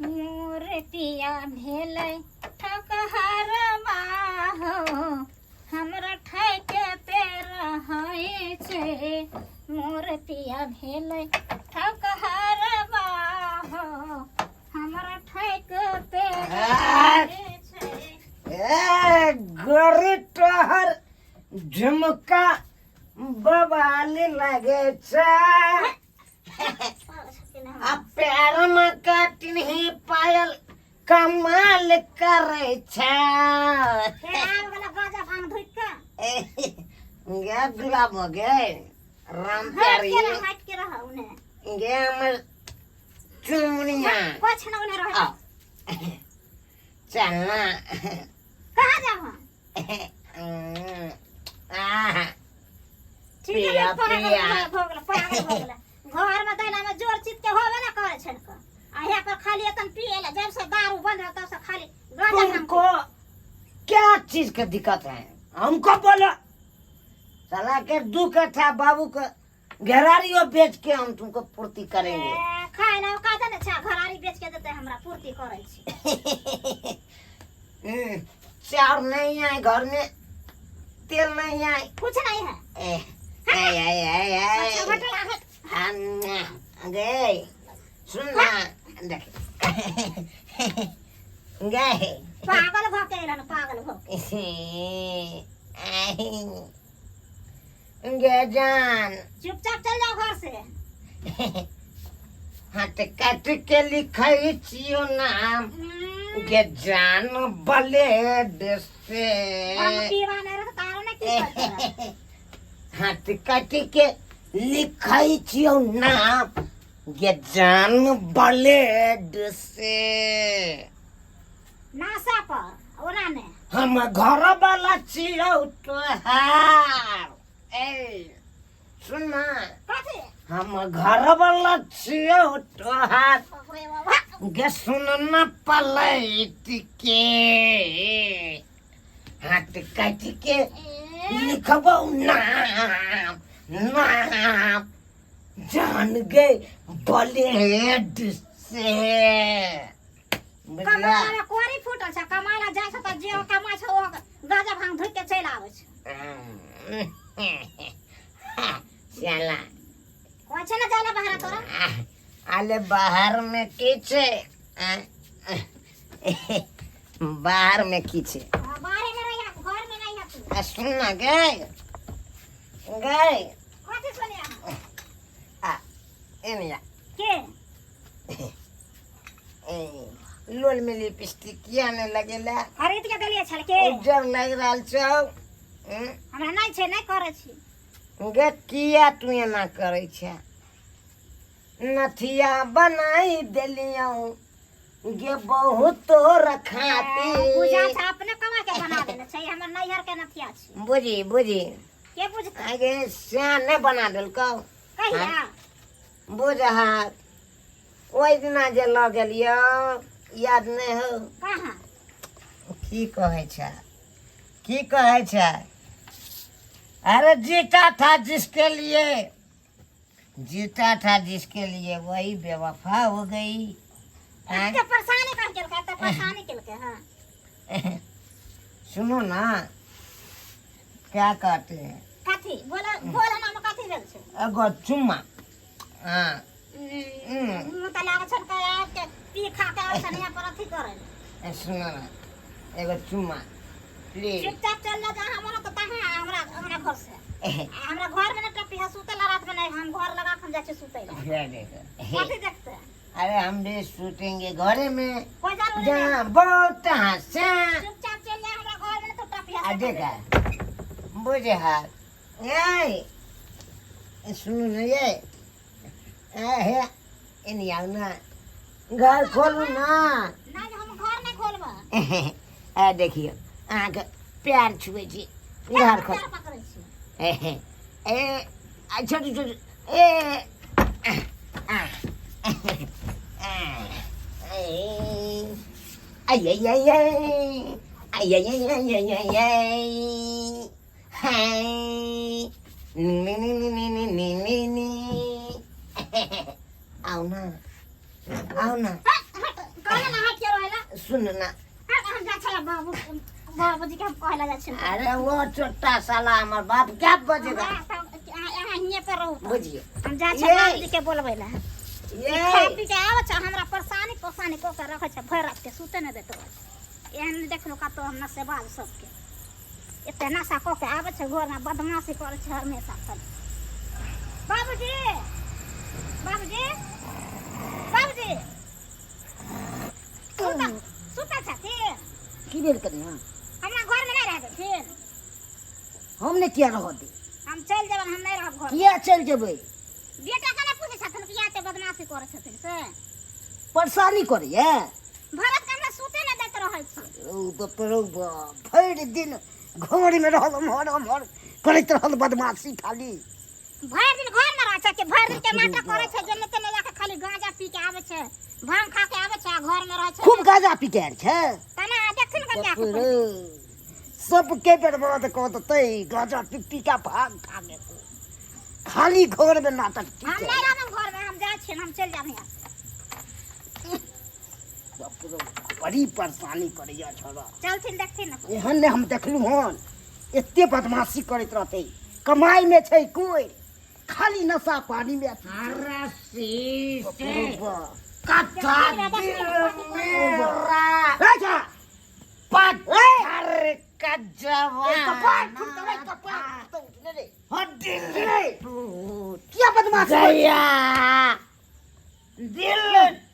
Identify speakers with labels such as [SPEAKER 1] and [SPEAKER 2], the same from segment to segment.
[SPEAKER 1] मोर पिया भेलै ठकहरवा हो, हमरा ठैके पे रहै छै। मोर पिया भेलै ठकहरवा हो, हमरा ठैक पे रहै छै।
[SPEAKER 2] ए गोरी, तोहर झुमका बवाल लगे छै आ पैर में काटिनही पायल कमाल करे छै।
[SPEAKER 1] आब वाला गाजा भांग धुक के
[SPEAKER 2] गे गुलाब गे राम
[SPEAKER 1] हट
[SPEAKER 2] प्यारी
[SPEAKER 1] के रह, हट के रह उने।
[SPEAKER 2] गे हमर चुमुनिया।
[SPEAKER 1] कुछ न उने रह।
[SPEAKER 2] आ चल ना।
[SPEAKER 1] कहाँ जाब हम?
[SPEAKER 2] आह।
[SPEAKER 1] ठीक है।
[SPEAKER 2] प्रिया,
[SPEAKER 1] पागल
[SPEAKER 2] प्रिया।
[SPEAKER 1] भऽ गेल, पागल भऽ गेल। घर में दैला में जोर चित के होबे ना करे छन के, आ यहाँ पर खाली एतन पिए ला। जब से दारू बंद है तब से खाली गांजा भांग।
[SPEAKER 2] तुमको क्या चीज के दिक्कत है, हमको बोलो। साला के 2 कट्ठा बाबू के घेरारियो बेच के हम तुमको पूर्ति करेंगे।
[SPEAKER 1] ए, खाए ला का जाने छै, घरारी बेच के देते, हमरा पूर्ति करे छी।
[SPEAKER 2] चाउर नहीं है घर में, तेल नहीं है।
[SPEAKER 1] कुछ नहीं है।
[SPEAKER 2] ए, ए, ए, ए, ए,
[SPEAKER 1] अच्छा होटल आहे।
[SPEAKER 2] गए, सुन ना, देख गए।
[SPEAKER 1] पागल भऽ के एलन, पागल भऽ के।
[SPEAKER 2] गे जान।
[SPEAKER 1] चुपचाप चल जाओ घर से।
[SPEAKER 2] हाथ काट के लिखै छियो नाम गे जान ब्लेड से।
[SPEAKER 1] हम पीवा नहीं रह तारो ने की करते।
[SPEAKER 2] हाथ काट के लिखै छियो नाम गे जान ब्लेड से।
[SPEAKER 1] नासा पर ओना ने।
[SPEAKER 2] हम घर वाला छियौ तोहार। ए सुन ना।
[SPEAKER 1] कथी?
[SPEAKER 2] हम घर वाला छियौ तोहार।
[SPEAKER 1] बाप रे बाबा।
[SPEAKER 2] गे सुन न, पलैट के हाथ काट के
[SPEAKER 1] ए,
[SPEAKER 2] लिखबौ नाम, नाम जान गे ब्लेड से, बुझला?
[SPEAKER 1] कमाला में कोरी फूटल छै। कमाला जाइ छै तऽ जे कमाइ छै ओ गाजा भांग धुइ के चलि आबै छै।
[SPEAKER 2] साला।
[SPEAKER 1] कोइ छै ने जाइला बाहर तोरा।
[SPEAKER 2] अरे बाहर में की छै? बाहर में की छै?
[SPEAKER 1] हाँ, बाहरे में रहिया, घर में नहीं है तू।
[SPEAKER 2] आ सुन ना गे, गे।
[SPEAKER 1] कथी सुनिया?
[SPEAKER 2] आ एने आ।
[SPEAKER 1] के?
[SPEAKER 2] ए, लोल में लिपस्टिक किया नहीं लगेला?
[SPEAKER 1] खरीद के देलिए छल के?
[SPEAKER 2] उज्जर लग रहल छौ।
[SPEAKER 1] हमरा नहि छै, नहि करै छी।
[SPEAKER 2] गे किया तू एना करै छै? नथिया बनाई देलियौ गे बहुत तोर खातिर।
[SPEAKER 1] पूजा छै, अपने कमा के बना देने छै। हमर नैहर के नथिया छै।
[SPEAKER 2] बुझी बुझी।
[SPEAKER 1] के बुझतै?
[SPEAKER 2] आगे श्याम नहि बना देलकौ?
[SPEAKER 1] कहिया?
[SPEAKER 2] बुझ हाथ, ओहि दिना जे लऽ गेलियौ, याद नहि हौ?
[SPEAKER 1] कहाँ?
[SPEAKER 2] की कहै छै, की कहै छै? अरे जीता था जिसके लिए, जीता था जिसके लिए, वही बेवफा हो गई, हैं?
[SPEAKER 1] एते परेशानी कहाँ केलकै? एते परेशानी केलकै? हाँ।
[SPEAKER 2] सुनो ना, क्या कहते हैं?
[SPEAKER 1] कथी बोल, बोल ना, कथी भेल छै?
[SPEAKER 2] एगो चुम्मा, हाँ।
[SPEAKER 1] मुँह तऽ लागै छन के आबि के पी खा के आबै छन यहाँ पर अथी करै लए।
[SPEAKER 2] ए, सुनो ना, एगो चुम्मा प्लीज।
[SPEAKER 1] चुपचाप चल जा जहाँ मन तो तहाँ हमरा हमरा घर से आ हमरा घर में न टपी है सुतै ला रात में। नहीं, हम घर लगा के हम जाइ छी सुतै ला।
[SPEAKER 2] फिर देखो।
[SPEAKER 1] कथी देखते?
[SPEAKER 2] अरे हम भी सूतेंगे घरे में।
[SPEAKER 1] कोई जरूरी नहीं।
[SPEAKER 2] जहाँ बहुत हंसे।
[SPEAKER 1] चुपचाप चल जा, हमरा घर में न तो टपी है।
[SPEAKER 2] आ देखा, बुझे हाथ, ए सुनू ने, ये ए हे, एनी आउ ना, घर खोलू ना।
[SPEAKER 1] नहीं, हम घर नहीं खोलबा।
[SPEAKER 2] ए देखियौ, अहाँके प्यार छुबै छी, घर खोल।
[SPEAKER 1] पैर पकड़ै छी।
[SPEAKER 2] ए ए, आ छोटू छोटू, ए आ ay ay ay ay ay ay ay ay ay ay ay हाय नी नी नी नी नी नी नी नी, आउ ना, आउ ना।
[SPEAKER 1] हट, हट, घर कहले ना हट के रहेला।
[SPEAKER 2] सुन ना।
[SPEAKER 1] हम जा छै बाबू, बाबूजी के हम कहला जा छै।
[SPEAKER 2] अरे वो छोटा साला हमर बाप क्या बजेगा।
[SPEAKER 1] अहाँ हियाँ पर रहू।
[SPEAKER 2] बुझियो
[SPEAKER 1] हम जा छै
[SPEAKER 2] ये।
[SPEAKER 1] बाबूजी के बोलबै ला।
[SPEAKER 2] ये
[SPEAKER 1] खा पी के आबै छै, हमरा परेशानी परेशानी कऽ के रखै छै, भरि रात के सुते नहि दैत रहै छै। एहन नहि देखलहुँ कतहु हम नशेबाज सबके। एते नशा कऽ के आबै छै घरमे, बदमाशी करै छै हमेशा खाली। बाबूजी, बाबूजी, बाबूजी, सुतल सुतल छथिन?
[SPEAKER 3] की भेल कनिया?
[SPEAKER 1] हमरा घरमे नहि रहै देथिन।
[SPEAKER 3] हम नहि किया रहऽ दे?
[SPEAKER 1] हम चलि जेबनि, हम नहि रहब घर।
[SPEAKER 3] किया चलि जेबै?
[SPEAKER 1] बेटा के नहि पूछै छथिन कि एते बदमाशी करै छथिन से?
[SPEAKER 3] परेशानी करैया।
[SPEAKER 1] भरत के हमरा सुते नहि दैत रहै छै।
[SPEAKER 3] ओ बाप रौ बाप, भरि दिन घरमे रहल ओम्हर ओम्हर करैत रहल बदमाशी खाली।
[SPEAKER 1] भरि दिन घर में रहै छै कि भरि दिन के नाटक करै छै, जेने तेने जाके खाली गांजा पी के आबै छै, भांग खा के आबै छै आ घर में रहै छै।
[SPEAKER 3] खूब गांजा पी के आयल छै।
[SPEAKER 1] तना देखथिन कनिया के।
[SPEAKER 3] बाप रे, सबके बर्बाद कऽ देतै गांजा पी पी के भांग खा के। खाली घर में नाटक की
[SPEAKER 1] हम
[SPEAKER 3] छै?
[SPEAKER 1] नहि रहब घर में, हम जाइ छियनि, हम चलि जायब हियाँ।
[SPEAKER 3] बाप रे, बड़ी परेशानी करैया छोड़ा।
[SPEAKER 1] चलथिन देखथिन ने।
[SPEAKER 3] एहन नहि हम देखलहुँ हन एते बदमाशी करैत रहतै। कमाई में छै कोई, खाली नशा पानी में अथी छै।
[SPEAKER 2] अरे शीशे
[SPEAKER 3] बाप
[SPEAKER 2] कथा दिल मेरा
[SPEAKER 3] राजा
[SPEAKER 2] पत्थर का
[SPEAKER 3] कपार फुटतौ रे,
[SPEAKER 2] जवाना
[SPEAKER 3] कपार फुटतौ, उठने रे।
[SPEAKER 2] हो दिल
[SPEAKER 3] रे।
[SPEAKER 2] टूट
[SPEAKER 3] किया बदमाशी करै छी?
[SPEAKER 2] गया, दिल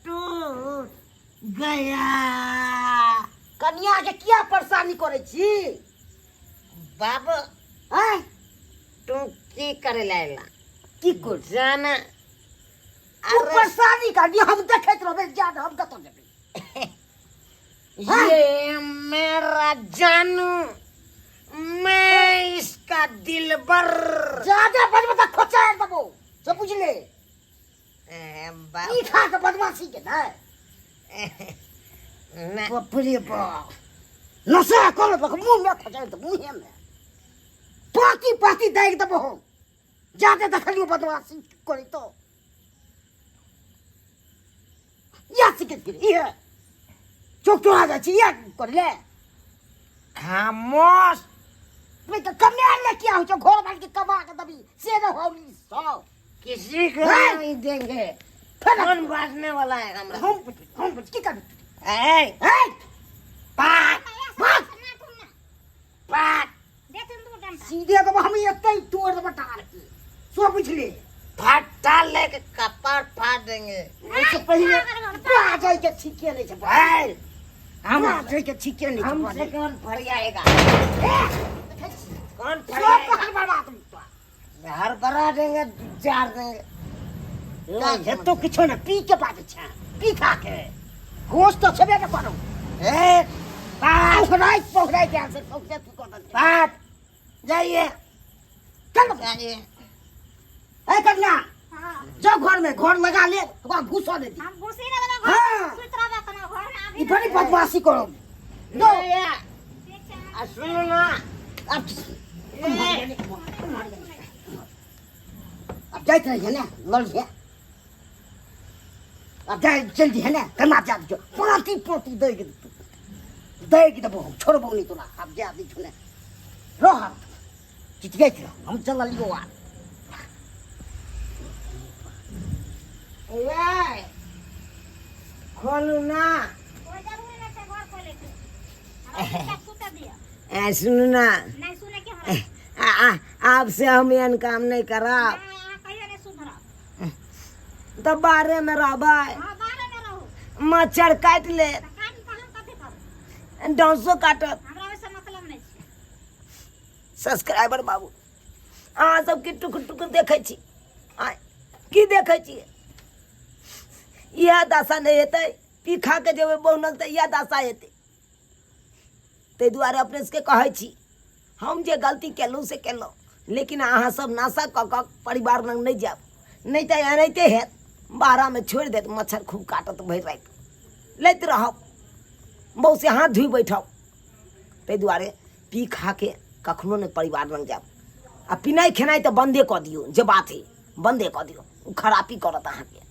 [SPEAKER 2] टूट गया।
[SPEAKER 3] कनिया के किया परेशानी करै छी?
[SPEAKER 2] बाबू
[SPEAKER 3] आँय?
[SPEAKER 2] तू की करे लायला?
[SPEAKER 3] की कर
[SPEAKER 2] जाना।
[SPEAKER 3] तू
[SPEAKER 2] अरे
[SPEAKER 3] परेशानी करबी, हम देखैत रहबै, जा हम कतऽ जेबै?
[SPEAKER 2] ये मेरा जानू, मैं इसका दिलबर।
[SPEAKER 3] जादे बजबै तऽ खोचारि देबौ से बुझले।
[SPEAKER 2] ए, बाप
[SPEAKER 3] की खा के बदमाशी के नै?
[SPEAKER 2] ना।
[SPEAKER 3] बाप रे बाप, नशा कऽ लेलक, मुँह में खोचारि देबौ, मुँहे में पाती पाती दागि देबौ हम। जादे देखलियौ बदमाशी करै तो इएह सिखैत गेलै, इएह चौक चौरा जाइ छी इएह करै ले।
[SPEAKER 2] खामोश।
[SPEAKER 3] नहि तऽ कमायल ले किया होइ छौ? घर बार के कमा के देबी से नहि हौली सब।
[SPEAKER 2] किसी को
[SPEAKER 3] हैं?
[SPEAKER 2] नहीं देंगे।
[SPEAKER 3] फेर
[SPEAKER 2] कौन बांटने वाला है हमरा?
[SPEAKER 3] हम बुझबै, हम बुझ की करबै?
[SPEAKER 2] ए
[SPEAKER 3] ए
[SPEAKER 2] पाट
[SPEAKER 3] भाग।
[SPEAKER 2] पाट
[SPEAKER 1] देथिन दू डंटा।
[SPEAKER 3] सीधे देबो हम, एतै तोड़ देबो टार के, सो बुझले।
[SPEAKER 2] फट्टा लेके कपार फाड़ देंगे।
[SPEAKER 3] ओहिसँ पहिले बाजै के ठीके नहि छै भाइ।
[SPEAKER 2] हम
[SPEAKER 3] बाजै के ठीके नहि छै।
[SPEAKER 2] हमसे कौन फरियाएगा? कौन
[SPEAKER 3] सब
[SPEAKER 2] फरियाएगा?
[SPEAKER 3] कहल बर्बाद।
[SPEAKER 2] हर बरा देंगे, जार देंगे।
[SPEAKER 3] नहि हेतौ किछो नहि। पी के बाजै छै, पी खा के होश तऽ छेबे ने करू।
[SPEAKER 2] ए पाट
[SPEAKER 3] पौखराइत पौखराइत आयल से सौंसे तू कऽ देलकै।
[SPEAKER 2] पाट जाइए।
[SPEAKER 3] चल।
[SPEAKER 2] जाइए।
[SPEAKER 3] ए कन्या।
[SPEAKER 1] हाँ।
[SPEAKER 3] जाओ घर में घर लगा ले, ओकरा घुसऽ नहि दी।
[SPEAKER 1] हम घुसी नहि देबै घर।
[SPEAKER 3] हाँ।
[SPEAKER 1] सुति रहबै अपना घर में अभी।
[SPEAKER 3] ई बड़ी बदमाशी करो दो।
[SPEAKER 2] नहीं,
[SPEAKER 1] ठीक छै।
[SPEAKER 2] आ सुनो ना।
[SPEAKER 3] अब अब जाइत रहिए ने, लड़िए अब जाय चलि जइहे ने। केना जा दियौ? पाँती पाँती दै के दै के देबो हम, छोड़बो नहि तोरा। आब जा दै छौ ने, रह आब चिटियाइत रह, हम चललियौ आब।
[SPEAKER 2] ए खोलू ना।
[SPEAKER 1] कोइ जरूरी नहि छै घर खोलैके, हमरा चुपचाप सुतऽ दिअ।
[SPEAKER 2] ए सुनू ना।
[SPEAKER 1] नहि सुनैके हमरा।
[SPEAKER 2] आ, आ, आब से हम एहन काम नहीं करब।
[SPEAKER 1] नहि, अहाँ कहियो नहि सुधरब।
[SPEAKER 2] तब बाहरे में रहबै?
[SPEAKER 1] हँ, बाहरेमे रहू।
[SPEAKER 2] मच्छर काटि ले।
[SPEAKER 1] तऽ काटि तऽ हम कथी करू?
[SPEAKER 2] डोंसो काटत।
[SPEAKER 1] हमरा ओहिसँ मतलब नहि छै।
[SPEAKER 2] सब्सक्राइबर बाबू, अहाँ सबके टुकुर टुकुर देखै छी। आँय, की देखै छियै? इएह दशा नहि हेतै? पी खा के जेबै बहुनल तऽ इएह दशा हेतै। ताहि दुआरे अपने सबके कहै छी, हम जे गलती केलहुँ से केलहुँ, लेकिन अहाँ सब नशा कऽ कऽ परिवार लग नहि जायब, नहि तऽ एनाहिते हैत। बाहरामे छोड़ि देत, मच्छर खूब काटत, भरि राति लैत रहब, बहु से हाथ धोइ बैठब। ताहि दुआरे पी खा के कखनो नहि परिवार लग जायब। आ पिनाइ खेनाइ तऽ बन्दे कऽ दियौ, जे बात हइ बन्दे कऽ दियौ, ओ खरापी करत अहाँके।